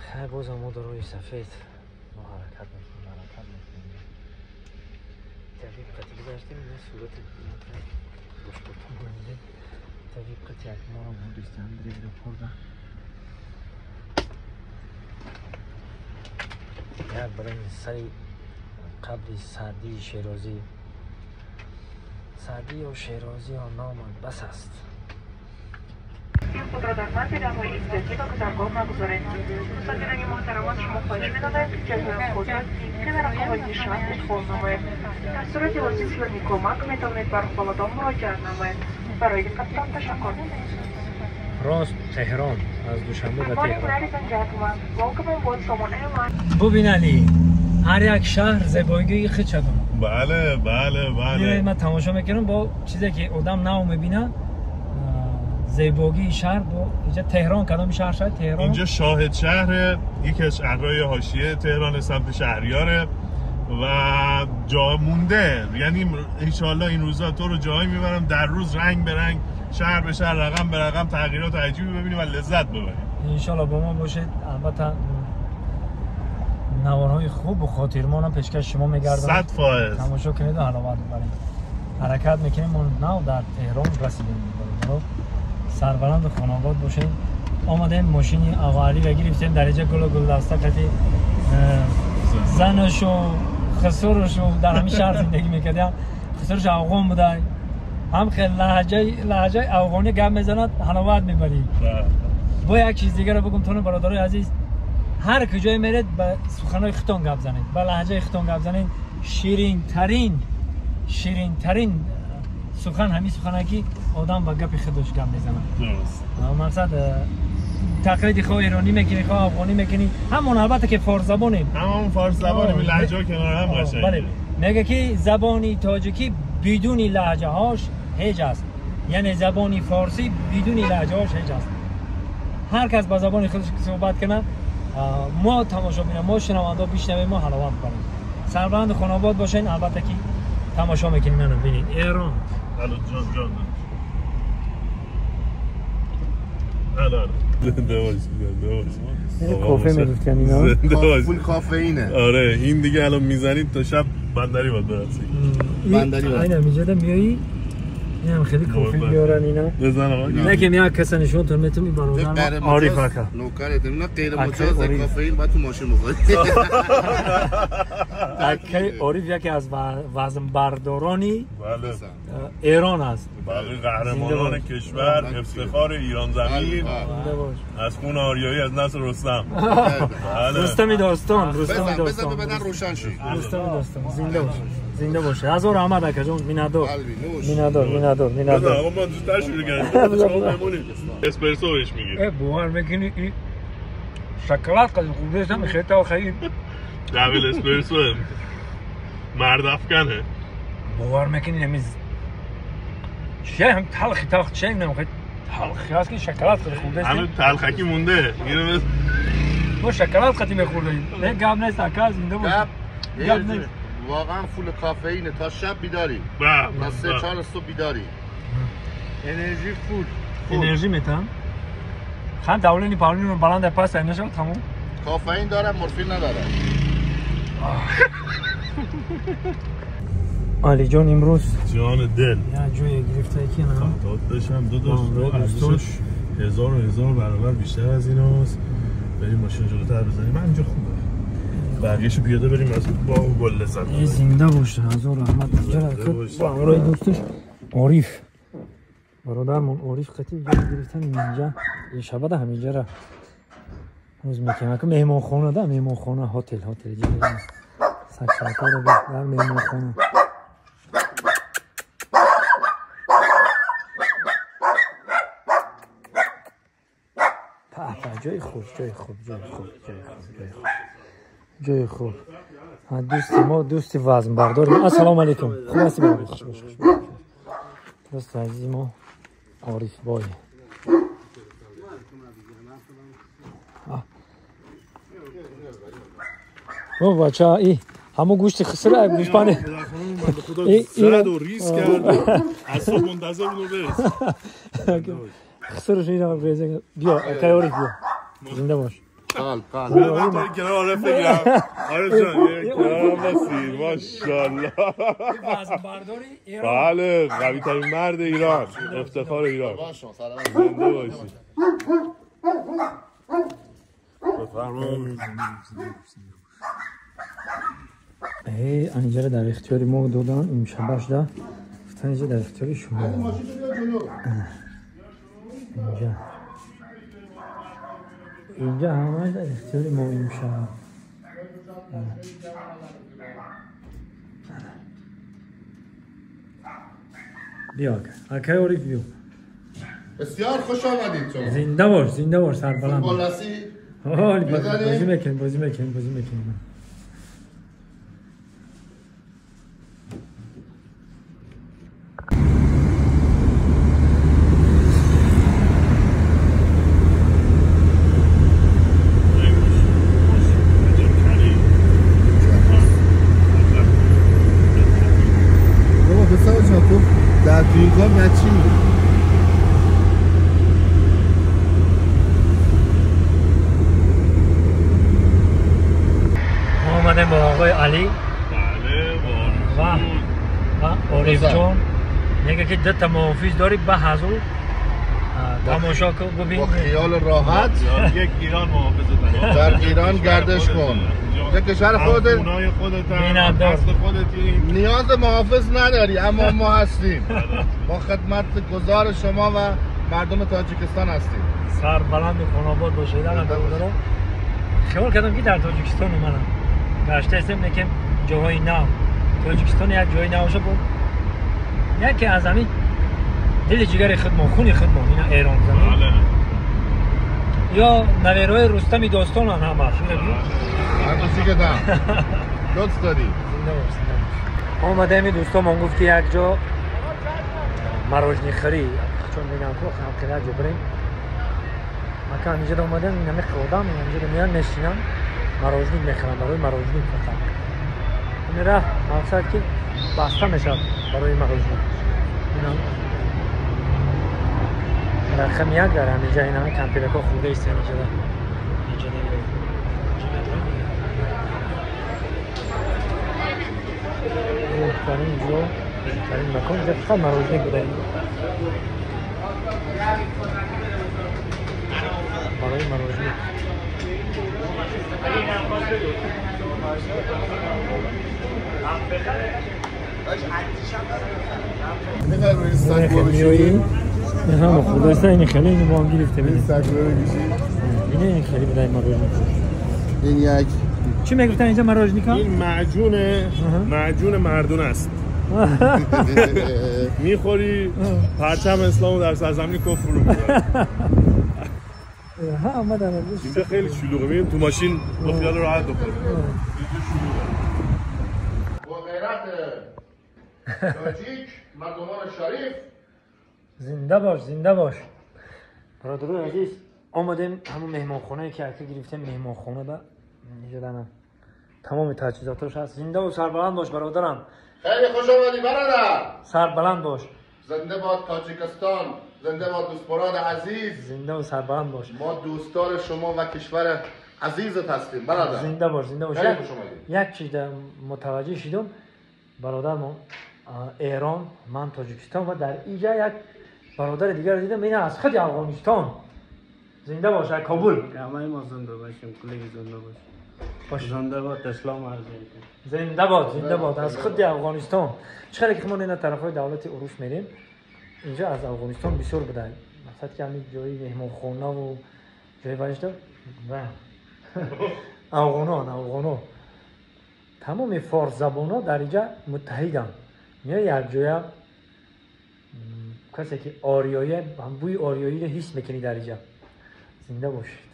خیر بازم ما در روی سفید ما حرکت میکنیم حرکت میکنیم طبیب قطعی گذاشتیم این صورت باشپورتون بودیم طبیب قطعی ما رو دوستان بریم پردن یک برای سری قبل سعدی شیرازی سعدی و شیرازی و نامت بس است. خود را در منزل های احتیاطی و گذرگاه نگذارید. مسافران محترمان شما خواهش می‌نماییم که جایهای خود را که در رقابت شهر ادخال نمایید. در صورت لازم شدن کمک می‌توانید بر خانواده‌ام مراجعه نمایید. برای دقتتان تشکر. راست تهران از دوشنبه به تهران. ببین علی هر یک شهر زیبایی خودش داره. بله بله بله. من تماشا میکنم با چیزی که آدم نو میبینه زیبایی شهر با اینجا تهران کدام شهر شد تهران؟ اینجا شاهد شهر یکی از شهرهای حاشیه تهران سمت شهریاره و جا مونده، یعنی ان شاءالله این روزا تو رو جایی میبرم در روز رنگ به رنگ شهر به شهر رقم به رقم تغییرات عجیبی ببینیم و لذت ببریم. ان شاءالله با ما باشید. البته نوارهای خوب و خاطرمان هم پیشکش شما میگردم. 100% تماشا کنید و حلاوت ببرید. حرکت میکنیم ما نو در تهران رسیدیم. سربلند خانواد باشین. آمدیم ماشین آقا علی را گرفتیم در اینجا گل و گل دسته قطی زنش و خسرش و در همین شهر زندگی میکردیم. خسرش افغان بوده هم خیلی لهجه افغانی گپ میزند حلاوت میبرید. با یک چیز دیگه رو بگم تون برادرای عزیز، هر کجای میرید به سخنای خودتون گپ زنید، به لهجه خودتون گپ زنید. شیرین ترین سخن همین سخنه که آدم با گپ خودش گپ میزنه. درست. مقصد تقلید خو ایرانی میکنی خو افغانی میکنی همون، البته که فارس زبانیم، همون فارس زبانیم، لهجه کنار هم قشنگه. بله میگه که زبانی تاجیکی بدون لهجه هاش هیچ است، یعنی زبانی فارسی بدون لهجه هاش هیچ است. هر کس با زبان خودش صحبت کنه ما تماشا بینیم، ما شنونده بشنویم، ما حلاوت ببریم. سربلند خانواد باشین. البته که تماشا میکنیم. منو ببینید ایران. الو جان جان الو زنده باش زنده باش. کافه میگفتن اینا فول کافئینه. آره این دیگه الان میزنید تا شب بندری باید برسی. بندری باید. اینا میجدا میایی اینم خیلی کافی میارن اینا. بزن آقا. نه که میاد کسا نشون تو میتونی برادر عارف آقا. نوکرت اینا غیر مجاز کافئین باید تو ماشین بخوری. اکی عارف یکی از وزن بردارانی ایران است. بله قهرمانان کشور، افتخار ایران زمین، از خون آریایی، از نسل رستم. رستم داستان، رستم داستان. بزن بدن روشن شی. رستم داستان. زنده باش. زنده باشه. هزار رحمت آقا جون. مینادور. مینادور مینادور مینادور. آقا من زودتر شروع کردم. شما بمونید. اسپرسو بهش میگه. باور میکنی این شکلات قد خوبه هم خیلی تا خیلی دبل اسپرسو مرد افکنه. باور میکنی نمیز چه هم تلخ تلخ چه نمیخواد تلخ هست که شکلات خیلی خورده همون تلخکی مونده. اینو ما شکلات قدیم میخوردیم. نه گپ نیست آقا زنده باش. گپ نیست. واقعا فول کافئینه. تا شب بیداری. تا 3-4 صبح بیداری. انرژی فول. انرژی میتم. خان داولینی پاولینی رو بلند پاس نشو تموم. کافئین داره مورفین نداره. علی جان امروز جان دل یا جوی گرفته که نه داد بشم دو داشت هزار و هزار برابر بیشتر از ایناست. بریم ماشین جلوتر بزنیم. من اینجا خوبه. بقیه‌شو پیاده بریم از باغ و گل لذت ببریم. زنده باشه. هزار رحمت. با همراه دوستش عارف برادرمون عارف قطعی گرفتن اینجا. این شب ده همینجا را روز میکنم که مهمان خانه ده مهمان خانه هتل هتل سگ رو در مهمان خانه. جای خوب جای خوب جای خوب جای خوب جای خوب جای خوب. دوستی ما دوستی وزن برداریم. السلام علیکم. خوب هستی برادر؟ خوش باش خوش باش. دوست عزیز ما عارف بای. او بچه ای همون گوشت خسره گوشپانه زد و ریس کرد. از صبح منتظر بود برس. خسرش اینا ریزه. بیا اکی عارف بیا. زنده باش. قلب قلب. من تو کنار عارف بگیرم. عارف جان کنارم باسی ماشاءالله. وزن برداری ایران. بله، قوی ترین مرد ایران، افتخار ایران. زنده باشی. بفرمایید. ای اینجا در اختیار ما دادن امشب شده. گفتن اینجا در اختیار شما. اینجا همه در اختیار ما امشب. بیا اکای عارف بیا. بسیار خوش آمدید شما. زنده باش، زنده باش، سربلند. فوتبال بازی میکنیم، بازی میکنیم، بازی میکنیم. بابا پسر جان تو در توی کار بچی آمدیم با آقای علی. بله و عارف جان میگه که دو تا محافظ داری به حضور تماشا کن ببین با خیال راحت. یک ایران محافظت در ایران گردش کن، یک کشور خودت، خونای خودت، دست خودتی، نیاز محافظ نداری اما ما هستیم. ما خدمت گزار شما و مردم تاجیکستان هستیم. سر بلند و خانواد باشید. خیال کردم که در تاجیکستان اومدم گشته هستیم، لیکن جاهای نو تاجیکستان یک جای نو بود. یکی از همین دل جگر خودمون، خون خودمون، اینا ایران زمین یا نویرهای رستمی داستان هم همش. من کردم لطف داری. زنده باش، زنده باش. آمده همین دوستان گفت که یک جا مراجنی خری چون میگم که هم خیلی جا بریم. مکان اینجا آمدن این همه خودم اینجا میان نشینم مراجنی میخرم برای مراجنی فقط. این راه مقصد که بسته میشد برای مراجنی. اینا رقم یک داره همینجا، این همه کمپیرکا خورده ایست اینجا داره. اینجا داره. در اینجا در این مکان اینجا فقط مراجنی بوده برای مراجنی. میخوای روی سکو بشینی؟ این هم خدا این خیلی اینو با هم گرفته. این سکو بکشی؟ اینه این خیلی بوده این مراجنی. این یک چی میگفتن اینجا مراجنی کن؟ این معجون مردون است. میخوری پرچم اسلامو در سرزمین کفر فرو می‌بری. ها آمدن اینجا خیلی شلوغه، میریم تو ماشین با خیال راحت بخوریم. اینجا شلوغه. با غیرت تاجیک مردمان شریف. زنده باش، زنده باش. برادران عزیز آمدیم همون مهمانخونه که اکه گرفتیم، مهمانخونه با اینجا دارم تمام تجهیزاتش هست. زنده و سربلند باش برادرم. خیلی خوش آمدی برادر. سربلند باش. زنده باد تاجیکستان، زنده باد دوستان عزیز. زنده و سربلند باش. ما دوستدار شما و کشور عزیزت هستیم برادر. زنده باش، زنده باش. یک چیز متوجه شدم برادرم، ایران، من تاجیکستان و در اینجا یک برادر دیگر دیدم، این از خود افغانستان. زنده باش، کابل. همه ما زنده باشیم، کلی زنده باشیم. زنده باد اسلام عرض. زنده باد، زنده باد از خود افغانستان. چرا که ما اینا طرفای دولت اروس میریم، اینجا از افغانستان بسیار بوده. مقصد که همین جای مهمانخانه و جای وجده و افغانان تمام فارس زبان‌ها در اینجا متحدن. میای یک جای کسی که آریایی هم بوی آریایی رو حس میکنی در اینجا. زنده باشید.